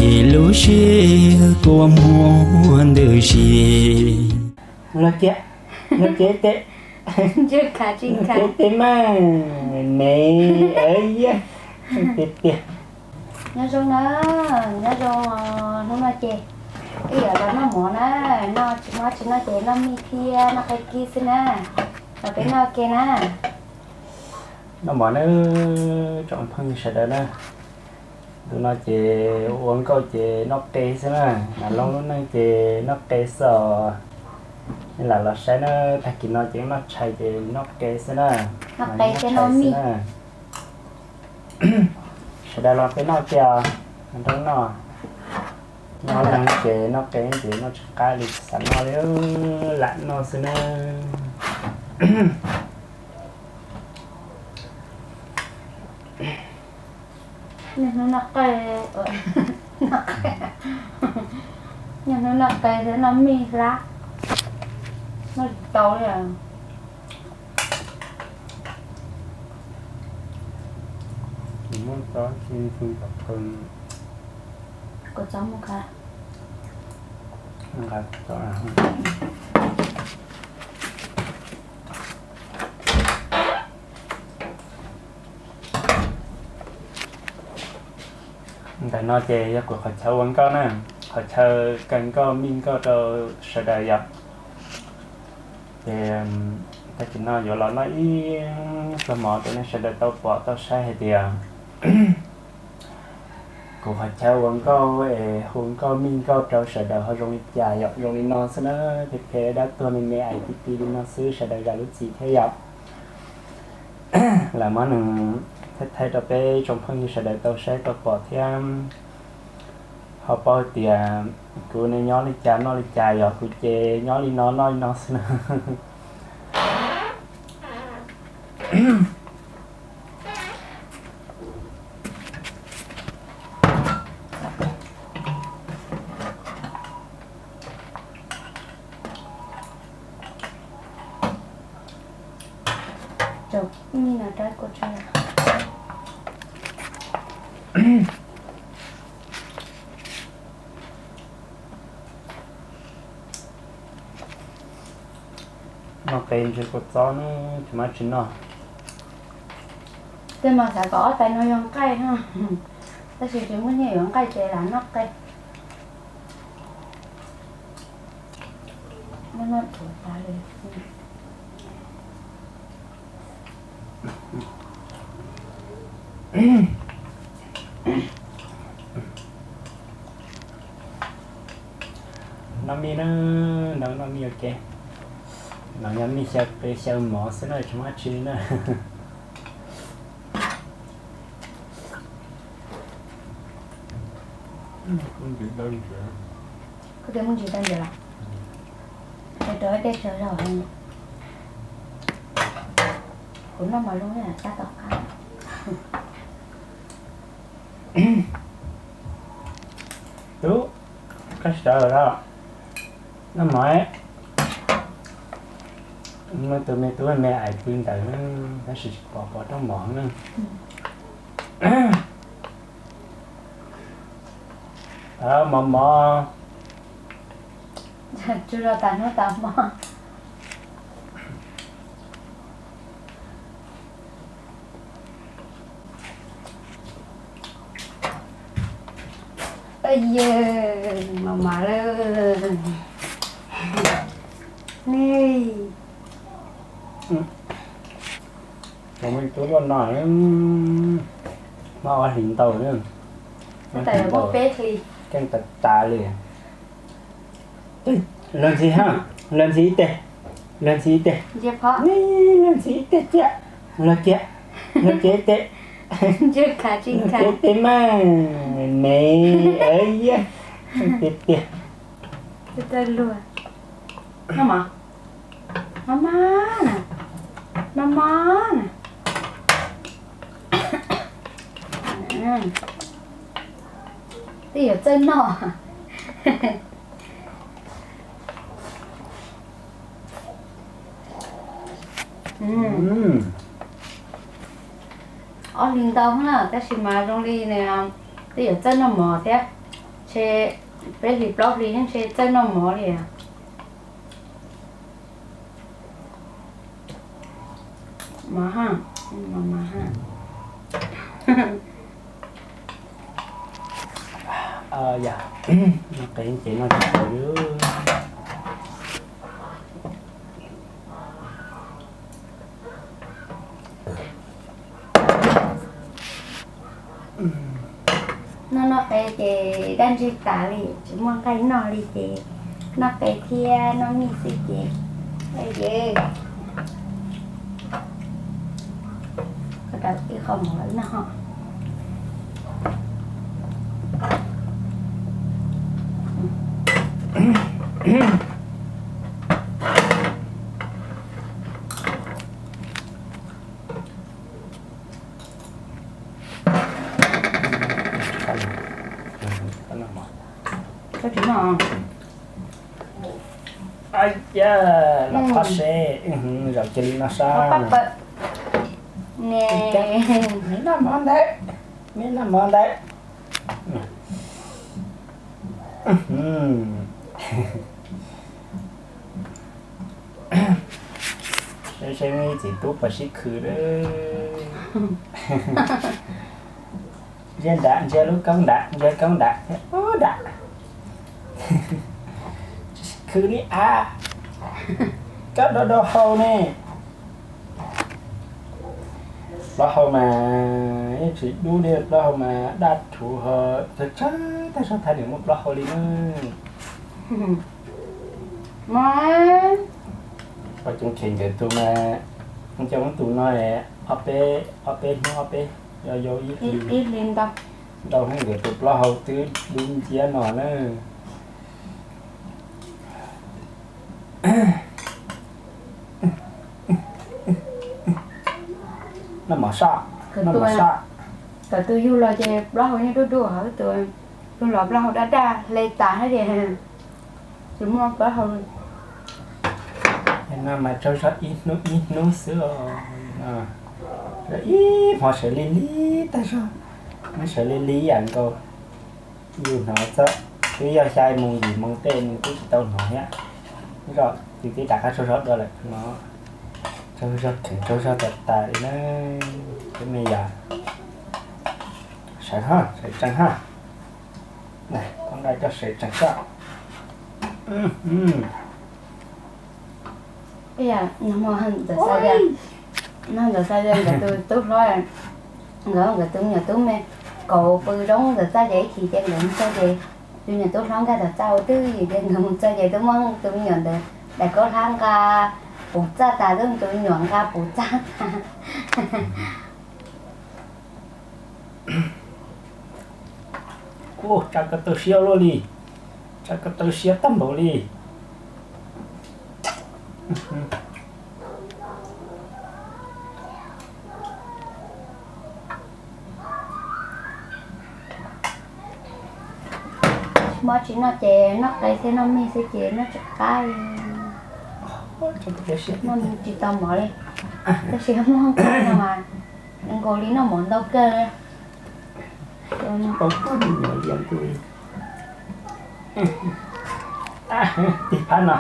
Lub sij kua muag ntws si. Los kiag, los kiag tes, los kiag tes mas, me, tiag tiag. Nyob zoo na, nyob zoo. Hnub no ces wb yuav los noj mov na, noj tsis muaj tsis noj ces noj mij thiab noj qe kib xwb na. Los peb noj ke na. Noj mov nawb tsoom phooj ywg sawv daws na. Ntu no ces ua nkauj ces noj qe xwb na. Nam Looj lub neej ces noj qe xwb os. Nej lam los saib na, tag kis no ces noj tshais ces noj qe xwb na. Noj qe thiab noj mij. Sawv daws los peb noj kiag os, nrog noj. Noj neeg ces noj qe ces noj tsis qab li, xav noj li, lam noj xwb na. Niaj hnub noj qe, niaj hnub noj qe thiab noj mij hlab, noj tsis tau li. Kuv txob mus ka, nqa txob. Ntawm no ces yog kuv qhov chaw ua nkauj na, qhov chaw kaw nkauj mij nkauj rau sawv daws yom. Ces tag kis no yuav los noj ib pluag mov rau nej sawv daws tau pom tau saib hais tias kuv qhov chaw ua nkauj es hu nkauj mij nkauj rau sawv daws ho zoo li cas yom, zoo li no xwb na. Phem phem dab tuag me me ais ti ti li no xwb, sawv daws zam lub txim thiab yom. Lawv muab nws thaij thaij rau peb tsoom phooj ywg sawv daws tau saib tau pom thiab ho paub tias kuv ne nyob li cas noj li cas, yog kuv ces nyob li no noj li no xwb na. Noj qe ntsis kua txob ne, tsis mas tsis noj. Tej mas xav kom ob tais no yog nqaij, tab sis tsis muaj nyiaj yuav nqaij ces lam noj qe. Noj mij na, noj noj mij ua ke. No nyob mij xyaw qe xyaw mov xwb na, tsis muaj dab tsi na. Kuv twb muaj ntsis tau ntawd los, rau ib teb chaws los, kuv noj mov zoo sab tom qab. Tub, koj sawv los noj mov. Muaj tus me tub me ais pw ntawd tab sis tsis pom pov rooj mov na. Mov mov. Tsuj zog tas hnub tas hmo. Yawg, mos mos lawm ne. Cov me tub loj no, muaj ob hlis ntau na. Muaj peb hlis, keej tas tas li. Luag ntxhi ha, luag ntxhi ib teg, luag ntxhi ib teg, luag ntxhi ib teg ciaj, luag kiag, luag kiag ib teg, luag kiag ib teg mas, me, tiag tiag. Mos mos na, mos mos na. Twb yuav txawj noj. Ob hlis ntau na, tab sis mas zoo li nws twb yuav txawj noj mov thiab. Ntshe peb hlis plaub hlis yeej ntshe txawj noj mov li. Mov ha, mov mov ha. Yog, qe ces noj tsis tau li. Noj noj qe ces daj ntseg tas li, tsis muaj nqaij noj li ces noj qe thiab noj mij xwb ces. Ces koj rau ib qho mov noj ho. Koj tsis noj? Ab, los phob seb, zaum cia li noj sab. Neb noj mov ntawd, neb noj mov ntawd. Seb, seb txiv tub puas sib khw. Ntsia nram, ntsia lub koob nram, ntsia koob nram, ub nram. Tsis sib khw li av. Koj do do hau ne. Plaub hau mas yeej tsis dub li, plaub hau mas daj rhuv ho tsawg tsawg tag zog, thaj niam muaj plaub hau li na. Poj Coob Khes nkawd tus mas, Coob Khes tus no ob peb, ob peb hnub ob peb, yog yau ib hlis ntau, nkawd tus plaub hau twb dub nciab no na. Noj mov soj, noj mov soj. Thaum tus yug los ces plaub hau yeej dub dub, tus yug los plaub hau daj daj hle tas thiab ces tsis muaj plaub hau. No mas tsaug zog ib hnub ib hnub xwb os. Ib hmo sawv li li tag zog, sawv li li yam nkaus. Yus hnov txog twb yog xya moos yim moos tej nws twb tsis tau hnov thiab. Zoj twb rov qab tsaug zog dua lawm no. Tsaug zog kheev tsaug zog tas tas li na. Cov me yom, sawv ho, sawv tsees ho. Pov nqaij coj sawv tsees tso. Ntawm Xav Yas, no Ntawm Xav Yas nkawd tus tub hlob, nkawd nkawd tus me nyuam tub me kaum pw zoo, Ntawm Txaj ces ib chim ces nkawd mus txog ces tus me nyuam tub hlob nkag Ntawm Txaj ua twj ywm ces nkawd mus txog ces twb muab tus me nyuam ntawd daim kaub hlab nqa puv txaj tas, twb tus me nyuam nqa puv txaj tas. Ua, tsa ko taw siab luaj li, tsa ko taw siab tag npaum li. Mov tsis noj ces noj qe thiab noj mij xwb ces noj tsis qab li. Noj tsis tau mov li. Tab sis muaj hoob kab no mas nkaus li noj mov ntau kawg li. Tig phab no,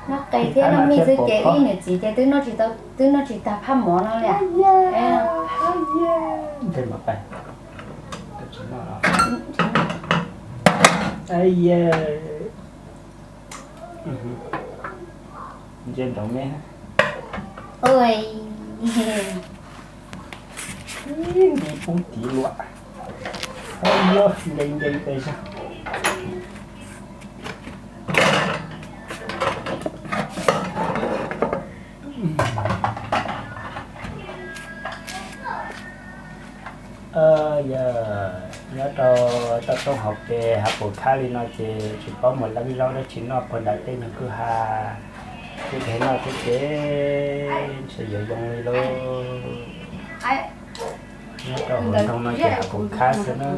noj qe thiab noj mij xwb ces ib niam txiv ces twb noj tsis tau, twb noj tsis tag phab mov no li. Nthe mov pais. Ntsia nraud me. Nti pub tiv luam. Nti nti pes zog. Yog nyob rau toj roob hauv pes hav pus khab li no ces tsis paub mus leeb zaub dab tsi noj puag nram tej nyuag kwj ha. Kuv dheev noj kuv ces ntshe yuav zoo li lauj. Nyob rau hauv nroog no ces hav pus khab xwb na,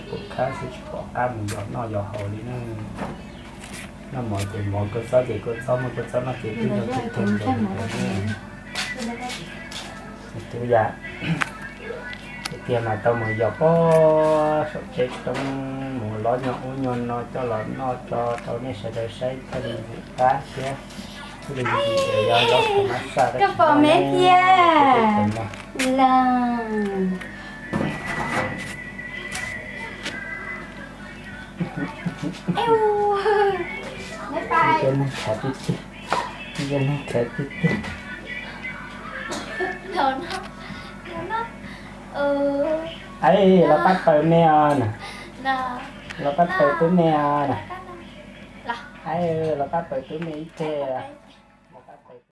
pus khab xwb tsis pom qab mus yos noj yos haus li na. Noj mov ces mov, kua txob ces kua txob, muaj kua txob noj ces twb yog tib teg ntawd li ntawd na. Tus yam, tus Tiag mas tau mus yos pob saum tsev roob mus lov nyuag ub nyuag no coj los noj tso rau nej sawv daws saib thiaj li ntxim qab thiab thiaj li ntxim yog zaub qhov mab saj. Koj pom me thiab los? Cov neeg khav tiag tiag, cov neeg khav tiag tiag. Aib, los pab paws me os na. Los pab paws tub me os na. Aib, los pab paws tub me ib teg.